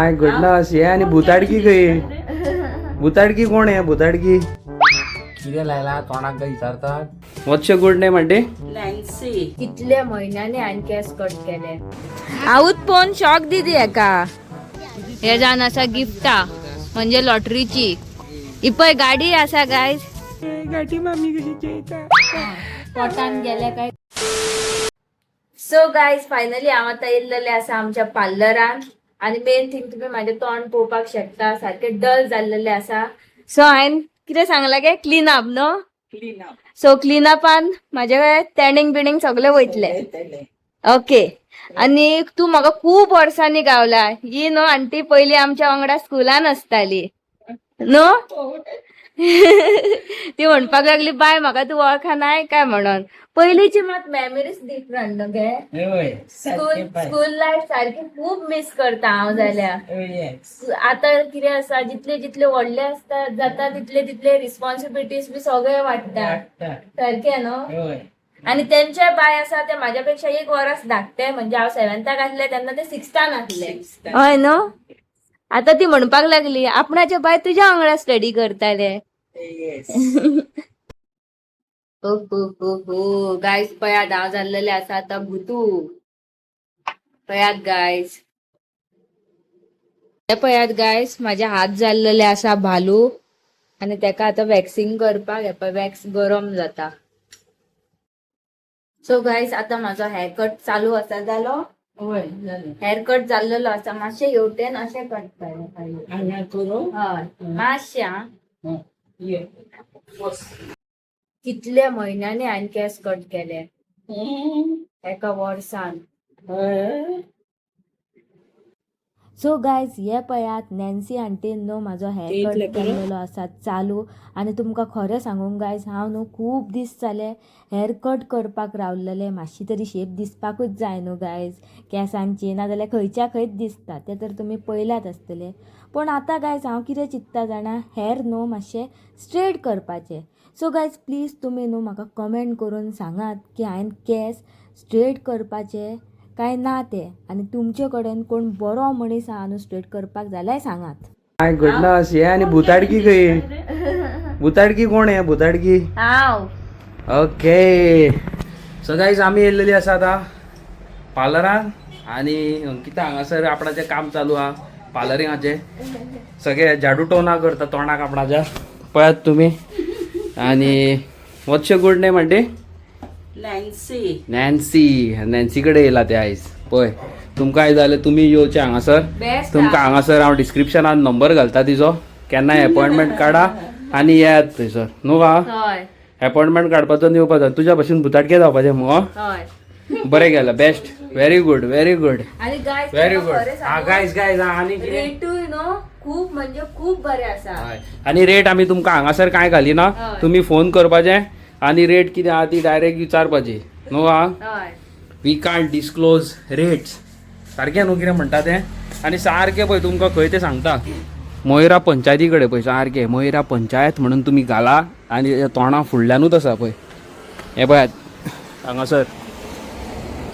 माय गुडनस, हे आनी भुताडकी खंय? भुताडकी कोण हे भुताडकी? कितें लायला तोंडाक काय विचारतात. What's your good name aunty? Nancy. कितले म्हयन्यांनी हांवें केस कट केले. हांवूच पळोवन शॉक दिदी हेका. हे जावन आसा गिफ्टा म्हणजे लॉटरीची. ही पळय गाडी आसा गायज. गाठी मामी कशी जेयता. पोटान गेले काय. सो गायज, फायनली हांव आतां येयल्लेलें आसा आमच्या पार्लरान आनी मेन थिंग तुमी म्हाजें तोंड पळोवपाक शकता, सारकें डल जाल्लेलें आसा. सो हांवें कितें सांगलां गे? क्लीन अप न्हू? Clean up. सो क्लीन अपान म्हाजे टॅनिंग बिणींग सगळें वयतलें. ओके. आनी तूं म्हाका खूब वर्सांनी गावला. ही न्हू आंटी पयलीं आमच्या वांगडा स्कुलान आसताली न्हू. ती म्हणपाक लागली, बाय म्हाका तूं वळखनाय काय म्हणून. पयलींची मात मेमरीज डिफरंट न्हू गे. स्कूल स्कूल लायफ सारकी खूब मिस करता हांव जाल्यार. आतां कितें आसा, जितले जितले व्हडले आसता जाता तितले तितले रिस्पॉन्सिबिलिटीज बी सगळे वाडटा सारकें न्हू. आणि तेंचे बाय आसा ते माझ्या पेक्षा एक वरस धाकटे, म्हणजे हांव सेव्हन्थाक आसले तेन्ना ते सिक्स्थान आसले. हय न्हू. आता ती म्हणपाक लागली आपणाचे बाय तुज्या वांगडा स्टडी करताले. हो हो हो हो गायज, पळयात हांव जाल्लेले आसा आतां भुतू. पळयात गायज, हे पळयात गायज, माझे हात जाल्लेले आसा भालू आनी तेका आतां वॅक्सिंग करपाक. हे पळय वॅक्स गरम जाता. सो गायज, आतां म्हाजो हेअर कट चालू आसा. जालो हेअर कट जाल्लेलो आसा. मातशें हेवटेन अशें कट केलें. हय मातशें. हा, कितले म्हयन्यांनी हांवें केस कट केले, एका वर्सान. सो गायज, हे पळयात नॅन्सी आंटीन न्हू म्हाजो हेअर कट केल्लेलो आसा चालू. आनी तुमकां खरें सांगूंक गायज, हांव न्हू खूब दीस जाले हेअर कट करपाक रावलेलें. मातशी तरी शेप दिसपाकूच जाय न्हू गायज केंसांची, नाजाल्यार खंयच्या खंयच दिसता. तें तर तुमी पळयल्यात आसतलें. पूण आतां गायज हांव कितें चिंत्ता जाणा, हेअर न्हू मातशें स्ट्रेट करपाचें. सो गायज प्लीज तुमी न्हू म्हाका कमेंट करून सांगात की हांवें केंस स्ट्रेट करपाचे काय ना ते, आनी तुमचे कडेन कोण बरो मनीस आहा न्हू स्ट्रेट करपाक जाल्यार सांगात. माय गुडनस, हे आनी भुताडकी खंय? भुताडकी कोण हे भुताडकी? हांव. ओके. सो गायज, आमी येयल्लेली आसा आतां पार्लरान आनी अंकिता हांगासर आपणाचें काम चालू आहा पार्लरिंगाचें. सगळे झाडू टोना करता तोंडाक आपणाच्या, पळयात तुमी. आनी what's your good name aunty? Nancy. Nancy. Nancy कडेन येयला ते आयज. पळय तुमकां आयज जाल्यार तुमी येवचे हांगासर. बेस्ट. तुमकां हांगासर हांव डिस्क्रिप्शनान नंबर घालता तिजो. केन्नाय अपॉयंटमेंट काडा आनी येयात थंयसर न्हू गा. हय. अपॉयंटमेंट काडपाचो आनी येवपाचो. तुज्या भशेन भुताटके जावपाचें मुगो. हय. बरें केलें. Best, very good, very good. आनी guys, very good. हा गायज, गायज, हा आनी कितें? रेटूय न्हू खूब म्हणजे खूब बरें आसा. हय, आनी रेट आमी तुमकां हांगासर कांय घालिना. हय. तुमी फोन करपाचें आनी रेट कितें आहा ती डायरेक्ट विचारपाची न्हू हा. हय. We can't disclose rates. सारकें न्हू कितें म्हणटा तें? आनी सारकें पळय तुमकां खंय तें सांगता, मोयरा पंचायती कडेन. पळय सारकें मोयरा पंचायत म्हणून तुमी घाला आनी तेच्या तोंडा फुडल्यानूच आसा पळय. हें पळयात, हांगासर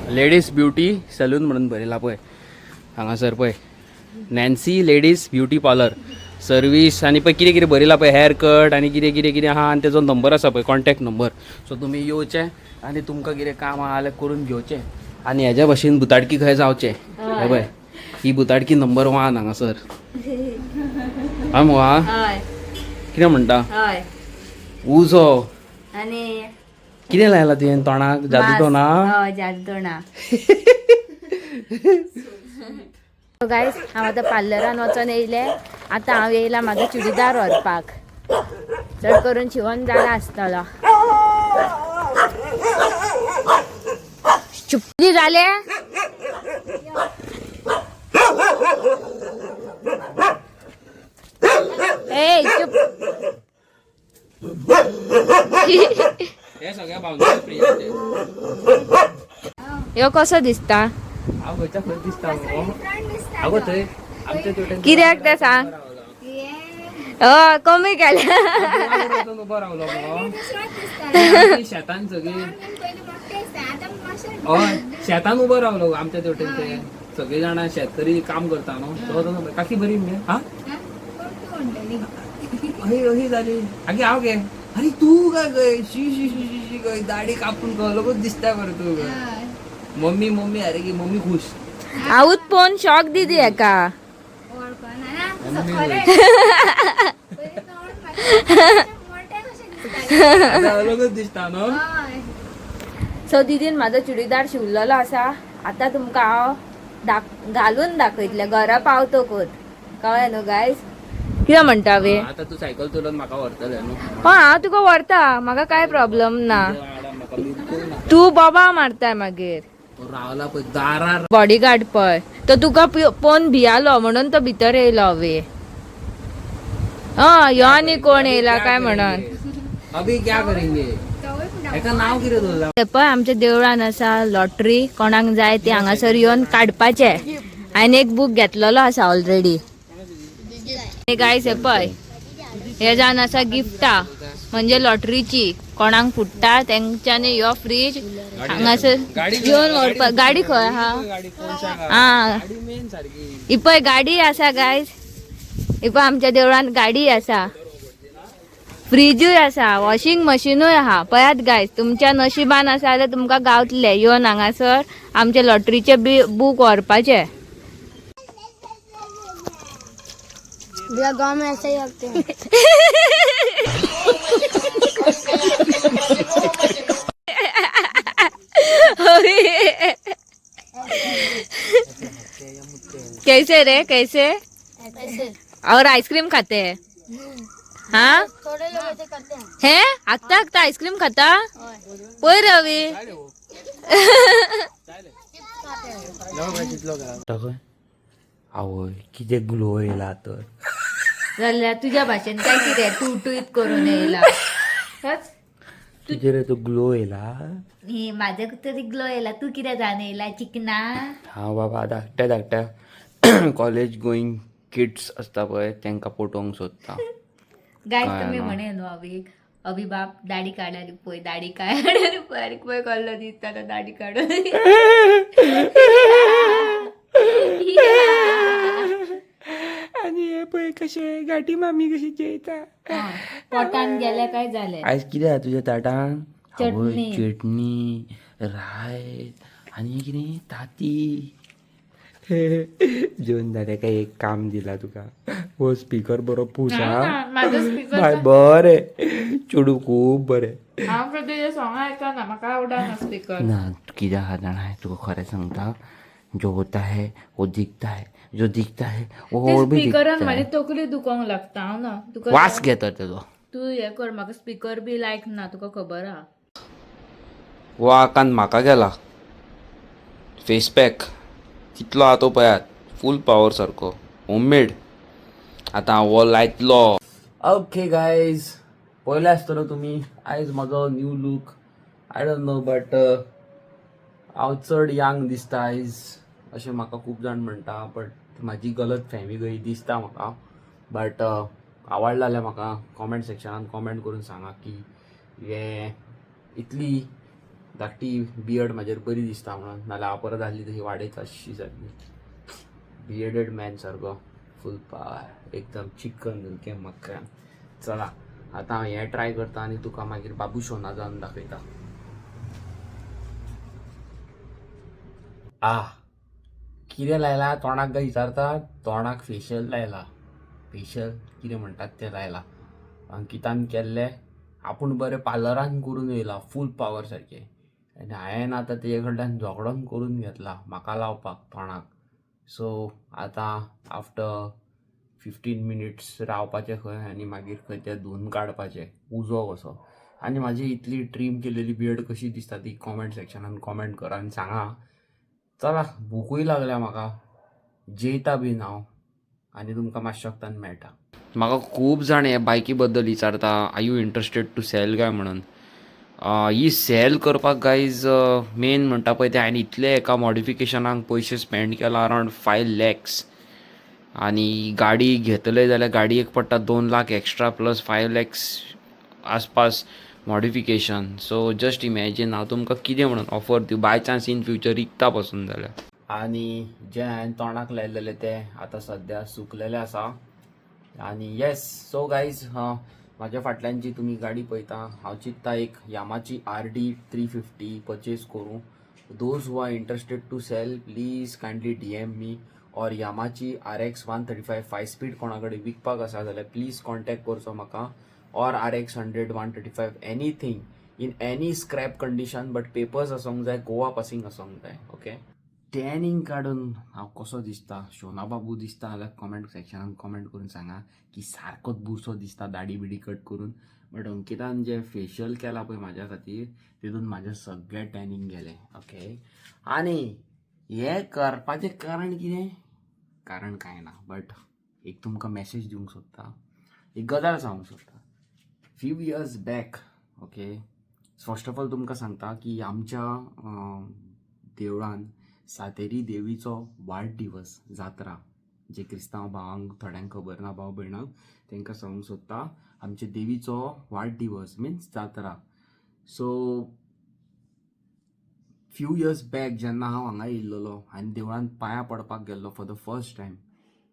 लेडीज ब्युटी सलून म्हणून बरयला पळय हांगासर. पळय, Nancy ladies beauty parlour service. आनी पळय कितें कितें बरयला पळय, हेअर कट आनी कितें कितें कितें आहा. आनी तेजो नंबर आसा पळय, कॉन्टॅक्ट नंबर. सो तुमी येवचे आनी तुमकां कितें काम आहा जाल्यार करून घेवचें आनी हेज्या भशेन भुताटकी खंय जावचें. हे पळय, ही भुताटकी नंबर वन हांगासर. हय मुगो हा. हय. कितें म्हणटा? हय. उजो. आनी कितें लायला तुवें तोंडाक? जादू टोना? हय, जादू टोना. गायज, हांव आतां पार्लरान वचोन येयलें. आतां हांव येयला म्हाजो चुडीदार व्हरपाक. चड करून शिवोन जाला आसतलो. चुपली जाले. ए चुप. हे सगळ्या बावन्सर प्रियाचे. ह्यो कसो दिसता? हांव खंयच्या खंय दिसता मुगो. आगो थंय आमच्या तेवटेन. कित्याक तें सांग. हय, कमी केल्या. उबो रावलो गो शेतान सगळी. हय, शेतान उबो रावलो आमच्या तेवटेन. ते सगळे जाणां शेतकरी काम करता न्हू, तो तो काकी बरी मगे. हा, अही अही जाली. आगे हांव गे. अरे तू काय गय, शी शी शी शी शी, गय दाढी कापून कळलो दिसता मरे तू गय. मम्मी मम्मी, अरे की मम्मी खुश. हांवूच पळोवन शॉक दिदी हेका. आता अलगच दिसता न्हू. सो दिदीन म्हाजो चुडीदार शिवलेलो आसा. आतां तुमकां हांव घालून दाखयतलें घरा पावतकूच. कळ्ळें न्हू गायज? कितें म्हणटा वे? आता तू सायकल चलोवन म्हाका व्हरतलें न्हू? हय, हांव तुका व्हरता, म्हाका काय प्रॉब्लम ना. म्हाका बिलकुल ना. तू बोबा मारताय मागीर. तो रावला पळय दारार. बॉडीगार्ड पळय, तो तुका पळोवन भियालो म्हणून तो भितर येयलो वे. हय, यो आनी कोण येयला काय म्हणून. अभी क्या करेंगे? हेका नाव कितें दवरलां? हे पळय, आमच्या देवळान आसा लॉटरी. कोणाक जाय ती हांगासर येवन काडपाचे. हांवें एक बूक घेतलेलो आसा ऑलरेडी. गायस, हे पळय, हे जावन आसा गिफ्टा, म्हणजे लॉटरीची. कोणाक फुट्टा तेंच्यांनी यो फ्रीज हांगासर घेवन व्हरपा. गाडी खंय आहा? गाडी कोणशा आं, गाडी मेन सारकी. ही पळय गाडी आसा गायज. ही पळय, आमच्या देवळान गाडी आसा, फ्रिजूय आसा, वॉशिंग मशीनूय आहा. पळयात गायज, तुमच्या नशिबान आसा जाल्यार तुमकां गावतले. येवन हांगासर आमचे लॉटरीचे बी बूक व्हरपाचे. भैया, गांव में ऐसे ही होते हैं. कैसे रे, कैसे? ऐसे. और आइसक्रीम खाते हैं? हाँ. थोड़े लोग ऐसे करते हैं. हे हाकता हाकता आइसक्रीम खाता पळय रवी. आवय, कितें ग्लो येयला तर. जाल्यार तुज्या भाशेन काय कितें टुटूत करून येयला? तुजेर तो ग्लो येयला. हे माझ्या तरी ग्लो येयला. तू कितें जाण येयला चिकना. हांव बाबा धाकट्या धाकट्या कॉलेज गोईंग किड्स आसता पळय, तांकां पटोवंक सोदता. गायज, काय तुमी ना. म्हणे न्हू अभिक, अभि बाप दाढी काड आनी पळय, दाढी काड आनी पळय, आनी पळय कसलो दिसता तो दाढी काडून. आनी हे पळय कशें गाटी मामी कशी जेयता. पोटान गेले काय जालें. आयज कितें आहा तुज्या ताटान? आवय, चटणी. चटणी, रायस आनी कितें ताती. जेवन जालें काय एक काम दिला तुका. हो स्पीकर बरो पूस. हा बाय, बरें चेडूं, खूब बरें. हांव तुजें सॉंग आयकना, म्हाका आवडना स्पीकर. ना, कितें आहा जाणा, तुका खरें सांगता, जो होता है वो दिखता है, जो दिखता है वो और भी स्पीकरान दिखता म्हाजी है. तकली दुखोंक लागता. हांव ना तुका. वास घेता तेजो. तूं हें कर, म्हाका स्पीकर बी लायक ना, तुका खबर आहा. वाकान म्हाका गेला फेस पॅक कितलो आहा तो पळयात, फूल पावर सारको होममेड. आतां हांव हो लायतलो. ओके गायज, पळयले आसतलो तुमी आयज म्हाजो new look. I don't know, but हांव चड यंग दिसता आयज अशें म्हाका खूब जाण म्हणटा, बट म्हाजी गलत फॅमी गई दिसता म्हाका. बट आवडला जाल्यार म्हाका कॉमेंट सेक्शनान कॉमेंट करून सांगा की हे इतली धाकटी बियर्ड म्हाजेर बरी दिसता म्हणून. नाल्यार हांव परत आहली तशी वाडयत अशी सारकी बियर्डेड मॅन सारको, फूल पावर, एकदम चिकन सारकें मक्कन. चला, आतां हांव हें ट्राय करता आनी तुका मागीर बाबू शोना जावन दाखयता. आ, कितें लायला तोंडाक काय विचारता? तोंडाक फेशियल लायला. फेशियल कितें म्हणटात तें लायला. अंकितान केल्लें. आपूण बरें पार्लरान करून येयला फूल पावर सारकें, आनी हांवें आतां तेजे कडल्यान झगडोन करून घेतला म्हाका लावपाक तोंडाक. सो आतां आफ्टर 15 मिनिट्स रावपाचें खंय आनी मागीर खंय तें धुवन काडपाचें उजो कसो. आनी म्हाजी इतली ट्रीम केलेली बियर्ड कशी दिसता ती कॉमेंट सेक्शनान कॉमेंट करा आनी सांगा. चला, भुकूय लागल्या म्हाका, जेयता बीन हांव आनी तुमकां मातशें वक्तान मेळटा. म्हाका खूब जाण हे बायकी बद्दल विचारता, are you interested to sell काय म्हणून. ही सेल करपाक गायज, मेन म्हणटा पळय तें हांवें इतले एका मॉडिफिकेशनाक पयशे स्पेंड केला, अरावंड 5 लॅक्स. आनी गाडी घेतले जाल्यार गाडयेक पडटा 2 लाख एक्स्ट्रा प्लस 5 लॅक्स आसपास मॉडिफिकेशन. सो जस्ट इमॅजीन, हांव तुमकां कितें म्हणून ऑफर दिवं, बाय चान्स इन फ्युचर विकता पसून जाल्यार. आनी जें हांवें तोंडाक लायलेलें तें आतां सद्या सुकलेलें आसा. आनी येस, सो गायज, म्हाज्या फाटल्यान जी तुमी गाडी पळयता, हांव चिंत्ता एक यामाची RD 350 purchase करूं. Those who are interested to sell, please kindly DM me, or यामाची RX 135 5 speed कोणा कडेन विकपाक आसा जाल्यार प्लीज कॉन्टॅक्ट करचो म्हाका, or RX 100 135, anything in any scrap condition, but papers आसूंक जाय, गोवा पासिंग आसूंक जाय. ओके, टॅनिंग काडून हांव कसो दिसता, शोना बाबू दिसता जाल्यार कॉमेंट सेक्शनान कॉमेंट करून सांगा की सारकोच बुरसो दिसता दाडी बिडी कट करून. बट अंकितान जें फेशियल केलां पळय म्हाज्या खातीर, तितून म्हाजें सगळें टॅनिंग गेलें. ओके, आनी हें करपाचें कारण कितें? कारण कांय ना, बट एक तुमकां मॅसेज दिवंक सोदता, एक गजाल सांगूंक सोदता. Few years back, okay, first of all तुमकां सांगता की आमच्या देवळान सातेरी देवीचो वाडदिवस जात्रा. जे क्रिस्तांव भावांक थोड्यांक खबर ना, भाव भयणांक, तांकां सांगूंक सोदता, आमच्या देवीचो वाडदिवस मिन्स जात्रा. सो फ्यू इयर्स बॅक जेन्ना हांव हांगा येयल्लोलो आनी देवळान पांयां पडपाक गेल्लो फॉर the first time,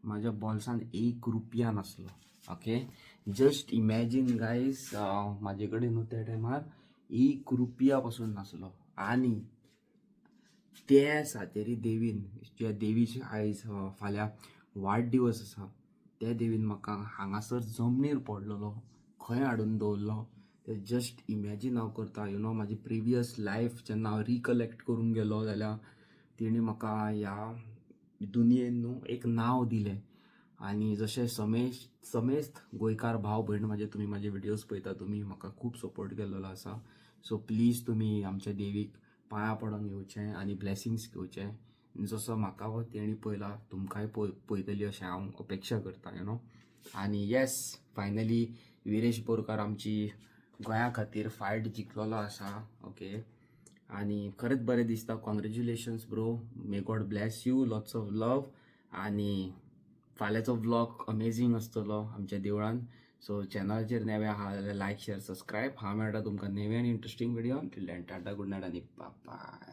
म्हाज्या बोल्सान एक रुपया नासलो. ओके, जस्ट इमॅजीन गायज, म्हाजे कडेन न्हू त्या टायमार एक रुपया पसून नासलो. आनी ते सातेरी देवीन, ज्या देवीचे आयज फाल्यां वाडदिवस आसा, त्या देवीन म्हाका हांगासर जमनीर पडलेलो खंय हाडून दवरलो ते जस्ट इमॅजीन हांव करता. You know म्हाजी प्रिवियस लायफ जेन्ना हांव रिकलेक्ट करूंक गेलो जाल्यार तेणी म्हाका ह्या दुनियेन न्हू एक नांव दिलें. आनी जशें समेश समेस्त गोंयकार भाव भयण म्हाजे, तुमी म्हाजे विडियोज पळयता, तुमी म्हाका खूब सपोर्ट केल्लो आसा. सो प्लीज तुमी आमच्या देवीक पांयां पडोन येवचें आनी ब्लेसिंग्स घेवचें. जसो म्हाका तेणी पळयला, तुमकांय पळयतली अशें हांव अपेक्षा करता you know. आनी येस, फायनली विरेश बोरकार आमची गोंया खातीर फायट जिखलेलो आसा. ओके, आनी खरेंच बरें दिसता. Congratulations bro, may God bless you, lots of love. आनी फाल्यांचो व्लॉग अमेझींग आसतलो आमच्या देवळान. सो चॅनलाचेर नवे आहा जाल्यार लायक, शेअर, सबस्क्रायब. हांव मेळटा तुमकां नवे आनी interesting video. Till then, tata, good night आनी बाय.